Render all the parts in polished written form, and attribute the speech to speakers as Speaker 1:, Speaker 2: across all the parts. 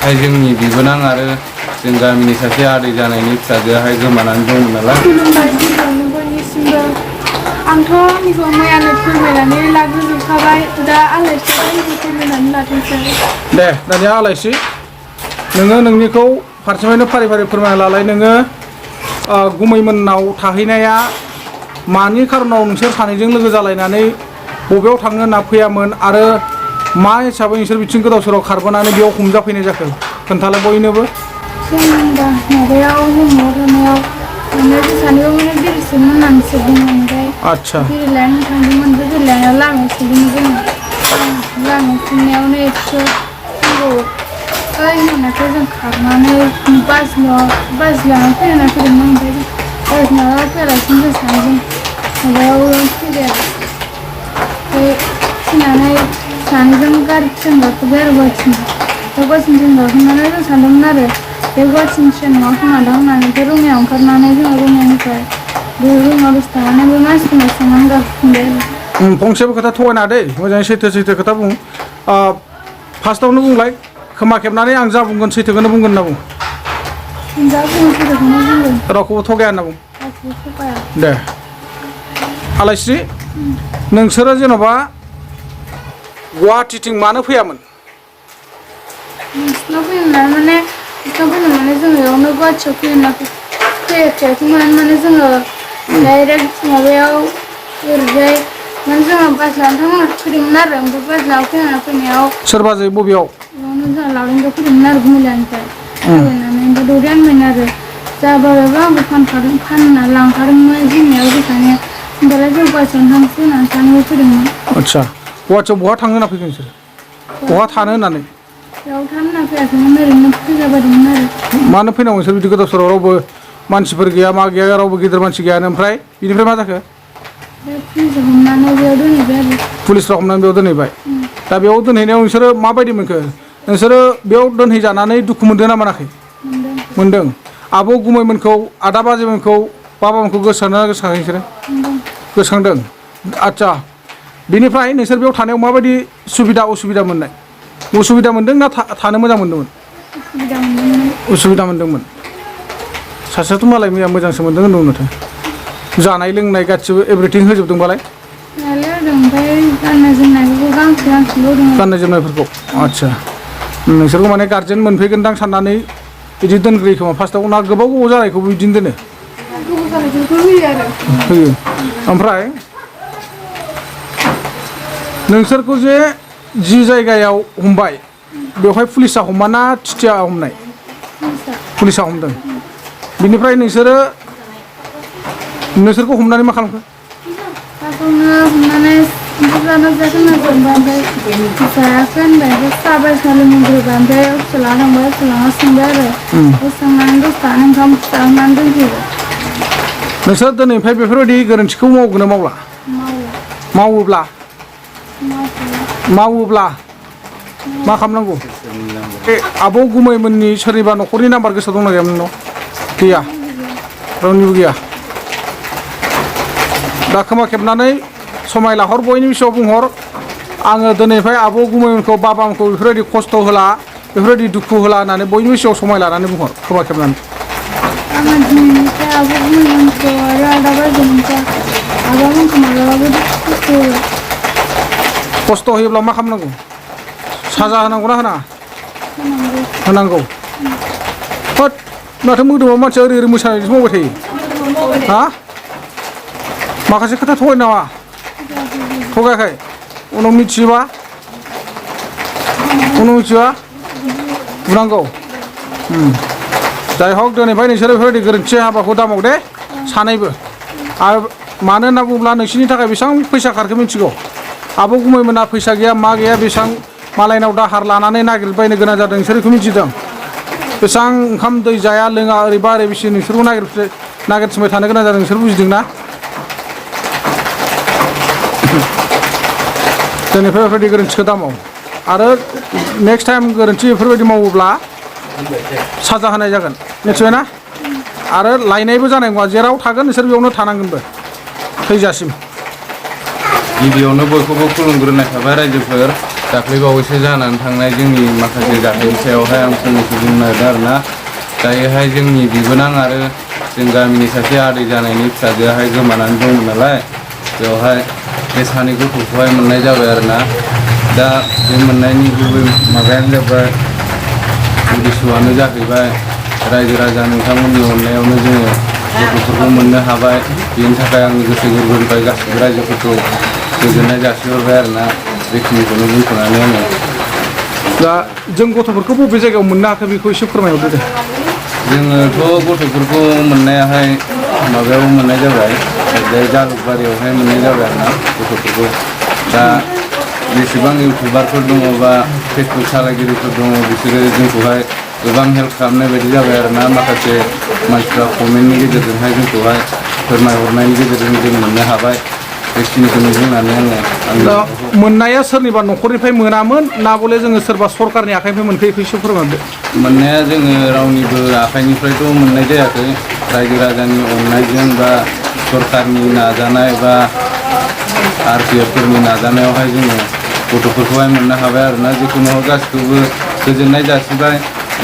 Speaker 1: जोंनि बिबोनां आरो जों गामिनि सासे आदै जानायनि फिसाजोआहाय गोमानानै दंमोन नालाय।
Speaker 2: खुलुमबाय गिबियावनो बयनिसिमबो। आंथ' आंनिखौ मैयानो फोरमायनानै लाग्रोजोबखाबाय, दा आलायसिखौ फोरमायनानै लाथोंसै।
Speaker 3: दे दानिया आलायसि नोङो नोंनिखौ फारसेनिफ्रायनो फारि फारि फोरमायना लालाय। नोङो गुमैमोननाव थाहैनाया मानि खारनाव नोंसोर सानैजों लोगो जालायनानै बबेयाव थांनो होनना फैयामोन आरो मा हिसाबै नोंसोर बिथिं गोदाव सोराव खारबोनानै बेयाव हमजाफैनाय जाखो खोन्थालाय बयनोबो।
Speaker 2: जों माबायाव न'आव थानायाव माने सानैबो माने बेरेसिमोन होननानैसो बुंलांबाय।
Speaker 3: आदसा
Speaker 2: बेरायलायनो थांदोंमोन, बे बेरायलायनायाव लामायाव सोदोंमोन जोङो। लामायाव सोंनायावनो एसे जोंखौ ओइ होननायखौ जों खारनानै बाजिलानानै फैना फैदोंमोन। ओमफ्राय बाजिलानानै फैयालासिनो जों सानैजों माबायाव फैबाय आरो। ओमफ्राय फैनानै सानैजों गारिजों गाखोबाय आरो गुवाहाटिसिम। बे गुवाहाटिसिम गाखोनानै जों सानदोंमोन आरो बे गुवाहाटिनि ट्रेन नङा खोमादां होननानै। बे रङियाव ओंखारनानै जोङो रङियानिफ्राय बे रङियाव दसे थानानै बे मानसिफोरनाव सोंनानै गाखोफिनबाय आरो।
Speaker 3: फंसेबो खोथा थगायनाङा दै, मोजाङै सैथो खोथा बुं। फार्स्टआवनो बुंलाय, खोमा खेबनानै आं जा बुंगोन सैथोखौनो बुंगोन होनना बुं।
Speaker 2: जा बुङो सैथोखौनो बुंगोन।
Speaker 3: रावखौबो थगाया होनना बुं।
Speaker 2: रावखौबो थगाया।
Speaker 3: दे आलायस्रि, नोंसोरो जेन'बा गुवाहाटिथिं मानो फैयामोन?
Speaker 2: नोंसिनाव फैनो माने जोङो बेयावनो गुवाहाटियाव फैयाखैमोन। माने जोङो डाइरेक्ट माबायाव ओरैजाय माने जोङो बास लाना थांना फैदोंमोन आरो। ओमफ्राय बास लाना फैनायाव
Speaker 3: सोरबा जै बबेयाव?
Speaker 2: बेयावनो जोंहा लावरिंगाव फैदोंमोन आरो गुमैलानिफ्राय थाबायनानै। ओमफ्राय दौरिया होनबाय आरो जाबायबा आंबो फानना लांखादोंमोन जोंनियाव फैखानाया। होमबालाय जों गुवाहाटियावनो थांसै होननानै सानैबो फैदोंमोन।
Speaker 3: आदसा, गुवाहाटियाव बहा थांनो होनना फैखो नोंसोर? बहा थानो होननानै?
Speaker 2: बेयाव थानो होनना फैयाखैमोन, ओरैनो फैलाबायदोंमोन आरो।
Speaker 3: मानो फैनांगौ नोंसोर बिदि गोदाव सोराव? रावबो मानसिफोर गैया, मा गैया, रावबो गिदिर मानसि गैयानो। ओमफ्राय बिनिफ्राय मा जाखो?
Speaker 2: पुलिसआ हमनानै बेयाव दोनहैबाय आरो।
Speaker 3: पुलिसफ्रा हमनानै बेयाव दोनहैबाय। दा बेयाव दोनहैनायाव नोंसोरो माबायदि मोनखो? नोंसोरो बेयाव दोनहैजानानै दुखु मोनदों ना मोनाखै? मोनदों। आब' गुमैमोनखौ, आदा बाजैमोनखौ, बाबामोनखौ गोसोखांदोंना गोसोखाङाखै नोंसोरो? गोसोखांदों। आदसा, बिनिफ्राय नोंसोर बेयाव थानायाव माबायदि सुबिदा उसुबिदा मोननाय? उसुबिदा मोनदों ना थानो मोजां मोनदोंमोन?
Speaker 2: उसुबिदा मोनदोंमोन।
Speaker 3: उसुबिदा मोनदोंमोन। सासेयाथ' मालाय मैया मोजांसो मोनदों होनदों माथो। जानाय लोंनाय गासिबो एभ्रिथिं होजोबदोंबालाय?
Speaker 2: होनायालाय होदों, ओमफ्राय गाननाय जोमनायफोरखौ गांसेल' होदों।
Speaker 3: गाननाय जोमनायफोरखौ? आदसा, नोंसोरखौ माने गार्जेन मोनफैगोनदां साननानै बिदि दोनग्रोयो खोमा फार्स्टआव, ना गोबाव जानायखौबो बिदिनो दोनो?
Speaker 2: गोबाव जानायफोरखौ होयो आरो।
Speaker 3: होयो। ओमफ्राय नोंसोरखौ जे जि जायगायाव हमबाय, बेवहाय पुलिसा हमा ना टिटिआ हमनाय? पुलिसा हमदों। बिनिफ्राय नोंसोरखौ हमनानै मा खालामखो?
Speaker 2: फार्स्टआवनो हमनानै जानो जायाखै होनना सोंबाय, ओमफ्राय जायाखै होनबाय। ओमफ्राय साहा बायदिसिना लोंहोग्रोबाय, ओमफ्राय अफिसाव लाना थांबाय। अफिसाव लाना सोंबाय आरो। सोंनानै दसे थानानै ओंखाम जाहोनानै दोनफैबाय।
Speaker 3: नोंसोर दिनैनिफ्राय बेफोरबायदि गोरोन्थिखौ मावगोन ना मावला? मावोब्ला मा खालामनांगौ? बे आब' गुमैमोननि सोरनिबा न'खरनि नाम्बार गोसोआव दंना गैया नोंनाव? गैया, रावनिबो गैया। दा खोमा खेबनानै समाय लाहर, बयनिबो सिगाङाव बुंहर, आङो दिनैनिफ्राय आब' गुमैमोनखौ, बाबामोनखौ बेफोरबायदि खस्थ' होला, बेफोरबायदि दुखु होला होननानै बयनिबो सिगाङाव समाय लानानै बुंहर, खोमा खेबनानै।
Speaker 2: आङो दिनैनिफ्राय आब' गुमैमोनखौ आरो आदा बाजैमोनखौ, आबामोनखौ मालाबाबो खस्थ' होला।
Speaker 3: खस्थ' होयोब्ला मा खालामनांगौ? साजा होनांगौ ना होनाङा? होनांगौ। होद, माथो मोदोमाव मानसिया ओरै मोसानायसो मावबाय थायो? हा? माखासे खोथा थगायनो नाङा। थगायाखै? उनाव मिथियोबा बुनांगौ। जाय हक, दिनैनिफ्राय नोंसोरो बेफोरबायदि गोरोन्थि हाबाखौ दामाव दे, सानैबो। आरो मानो होनना बुङोब्ला नोंसिनि थाखाय बेसेबां फैसा खारखो मिथिगौ? आब' गुमैमोना फैसा गैया, मा गैया, बेसेबां मालायनाव दाहार लानानै नागिरबायनो गोनां जादों, नोंसोर बेखौ मिथिदों? बेसेबां ओंखाम दै जाया लोङा, ओरैबा ओरै बेसे नोंसोरखौ नागिरथिंबाय थानो गोनां जादों, नोंसोर बुजिदोंना? दिनैनिफ्राय बेफोरबायदि गोरोन्थिखौ दामाव। आरो नेक्स्ट टाइम गोरोन्थि बेफोरबायदि मावोब्ला साजा होनाय जागोन, मिथिबायना? आरो लायनायबो जानाय नङा, जेराव थागोन नोंसोर बेयावनो थानांगोनबो थैजासिम।
Speaker 1: गिबियावनो बयखौबो खुलुमग्रोनाय थाबाय रायजोफोर। दाख्लैबावैसो जानानै थांनाय जोंनि माखासे जाथायनि सायावहाय आं फंनैसो बुंनो नागिरदों आरोना। दायोहाय जोंनि बिबोनां आरो जों गामिनि सासे आदै जानायनि फिसाजोआहाय गोमानानै दंमोन नालाय, बेवहाय बे सानै गथ'खौहाय मोननाय जाबाय आरोना। दा बे मोननायनि गुबै माबायानो जाबाय उद्देस्स'आनो जाहैबाय रायजो राजा नोंथांमोननि अननायावनो जोङो गथ'फोरखौ मोननो हाबाय। बेनि थाखाय आंनि गोसो गोरबोनिफ्राय गासिबो रायजोफोरखौ गोजोननाय जासिहरबाय आरोना। बेखिनिखौनो बुंथ'नानै आङो
Speaker 3: दा जों गथ'फोरखौ बबे जायगायाव मोननो हाखो बेखौ एसे फोरमायहरदो दे।
Speaker 1: जोङोथ' गथ'फोरखौ मोननायाहाय माबायाव मोननाय जाबाय, ओरैजाय जालुकबारियावहाय मोननाय जाबाय आरोना गथ'फोरखौ। दा जेसेबां इउटुबारफोर दङ बा फेसबुक सालायगिरिफोर दङ बिसोरो जोंखौहाय गोबां हेल्प खालामनाय बायदि जाबाय आरोना। माखासे मानसिफ्रा कमेन्टनि गेजेरजोंहाय जोंखौहाय फोरमायहरनायनि गेजेरजों जों मोननो हाबाय। बेखिनिखौनो बुंनानै आङो
Speaker 3: दा मोननाया सोरनिबा न'खरनिफ्राय मोनामोन ना बले जोङो सोरबा सरकारनि आखाइनिफ्राय मोनखो बेखौ एसे फोरमायहरदो।
Speaker 1: मोननाया जोङो रावनिबो आखाइनिफ्रायथ' मोननाय जायाखै। रायजो राजानि अननायजों बा सरकारनि नाजानाय बा RPFफोरनि नाजानायावहाय जोङो गथ'फोरखौहाय मोननो हाबाय आरोना। जिखुनु गासिखौबो गोजोननाय जासिबाय।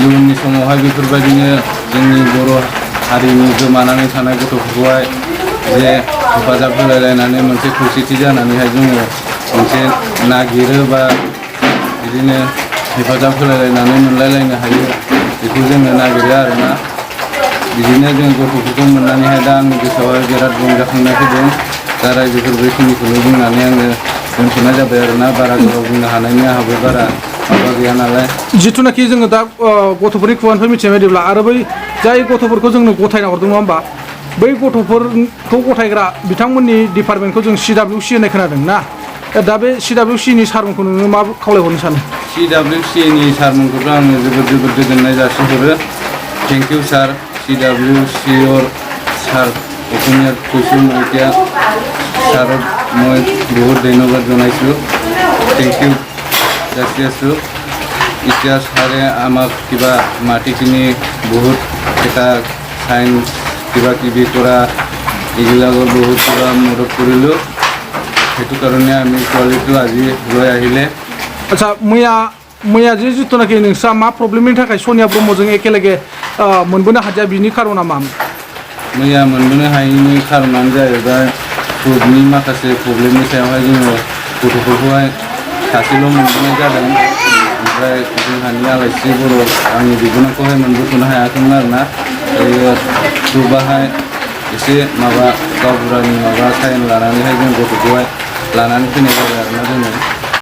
Speaker 1: इयुननि समावहाय बेफोरबायदिनो जोंनि बर' हारिनि गोमानानै थानाय गथ'फोरखौहाय जे हेफाजाब होलायलायनानै मोनसे खौसेथि जानानैहाय जोङो मोनसे नागिरो बा बिदिनो हेफाजाब होलायलायनानै मोनलायलायनो हायो, बेखौ जोङो नागिरो आरोना। बिदिनो जों गथ'फोरखौ मोननानैहाय दा आंनि गोसोआवहाय बिराद रंजाखांनाय फैदों। दा रायजोफोर बेखिनिखौनो बुंनानै आङो दोनथ'नाय जाबाय आरोना। बारा गोलाव बुंनो हानायनि आंहाबो बारा माबा गैया नालाय।
Speaker 3: जिथुनाखि जोङो दा गथ'फोरनि खुगानिफ्राय मिथिनाय बायदिब्ला आरो बै जाय गथ'फोरखौ जोंनो गथायना हरदों नङा होमबा, बै गथ'फोरखौ गथायग्रा बिथांमोननि डिपार्टमेन्टखौ जों CWC होननाय खोनादों ना। दा बे CWCनि सारमोनखौ नोङो मा खावलायहरनो सानो?
Speaker 1: CWCनि सारमोनखौथ' आङो जोबोद गोजोननाय जासिहरो। थेंक इउ सार, CWC सार অসমীয়াত কৈছোঁ মই এতিয়া ছাৰক মই বহুত ধন্যবাদ জনাইছোঁ। থেংক ইউ যাচি আছোঁ। এতিয়া ছাৰে আমাক কিবা মাটিখিনি বহুত এটা চাইন কিবা কিবি কৰা এইবিলাকৰ বহুত কিবা মদত কৰিলোঁ। সেইটো কাৰণে আমি পোৱালিটো আজি লৈ আহিলে।
Speaker 3: आच्छा मैया जिथुनाखि नोंस्रा मा प्रब्लेमनि थाखाय सनिया ब्रह्मजों एखेलगे मोनबोनो हादिया बिनि खारना मामोन?
Speaker 1: मैया मोनबोनो हायैनि खारनानो जाहैबाय फ्रुटनि माखासे प्रब्लेमनि सायावहाय जोङो गथ'फोरखौहाय सासेल' मोनबोनाय जादों। ओमफ्राय जोंहानि आलाइस्रि बर' आंनि बिबोनांखौहाय मोनबोथ'नो हायाखैमोन आरोना। दायो फ्रुटआहाय एसे माबा गावबुरानि माबा साइन लानानैहाय जों गथ'खौहाय लानानै फैनाय जाबाय आरोना